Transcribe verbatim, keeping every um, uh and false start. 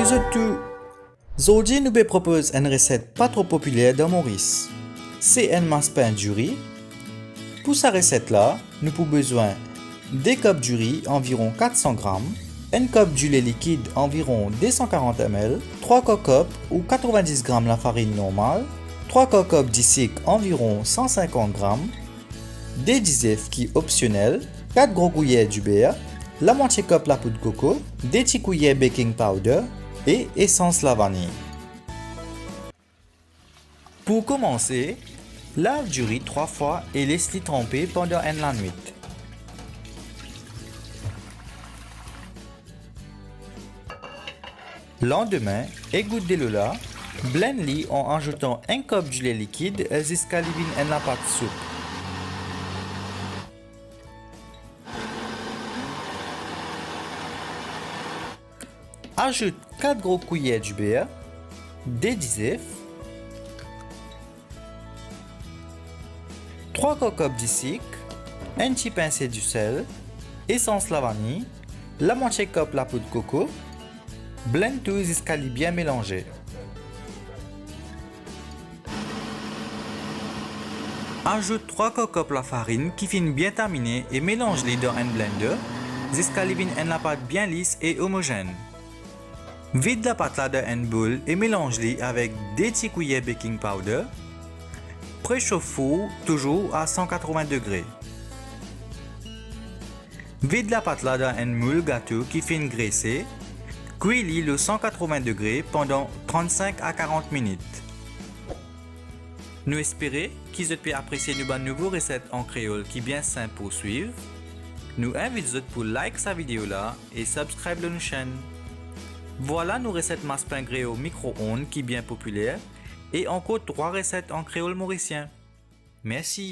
Zot tou, zordi nou pe propoz enn reset pa tro popiler dan Moris. Se enn maspin diri. Pou sa reset la, nou pou bezwin de kop diri, anviron kat san gram, enn kop dile likid, anviron de san karant M L, trwa kokop ou katrovin-dis gram lafarinn normal, trwa kokop disik, anviron san sinkant gram, de dizef ki opsionel, kat gro kouyer diber, lamwatie kop lapoud koko, de ti kouyer baking powder e esans lavani. Pou komanse, lav diri trwa fwa e les li tranpe pandan enn lanwit. Landime, ek gout delo la, blend li an azoutan enn kop dile likid ziska li vinn enn lapat soup. Azout kat gro kouyer diber, de dizef, trwa kokop disik, enn ti pinse disel, esans lavani, lamwatie kop lapoud koko. Blend tou ziska li bien melanze. Azout trwa kokop lafarinn ki finn bien tamine e melanz li dan enn blender ziska li vinn enn lapat bien lis e omozenn. Vid lapat la dan enn boul e melanz li avek de ti kouyer baking powder. Presof four touzour a san katrovin degre. Vid lapat la dan enn moul gato ki finn grese, kwi li lor san katrovin degre pandan trant-sink a karant minit. Nou espere ki zot pe apresie nou bann nouvo reset an kreol ki bien sinp pou swiv. Nou invit zot pou like sa video la e subscribe lor nou chaîne. Vwala nou reset maspin greo mikro-ond ki bien popiler e ankor trwa reset an kreol morisien. Mersi.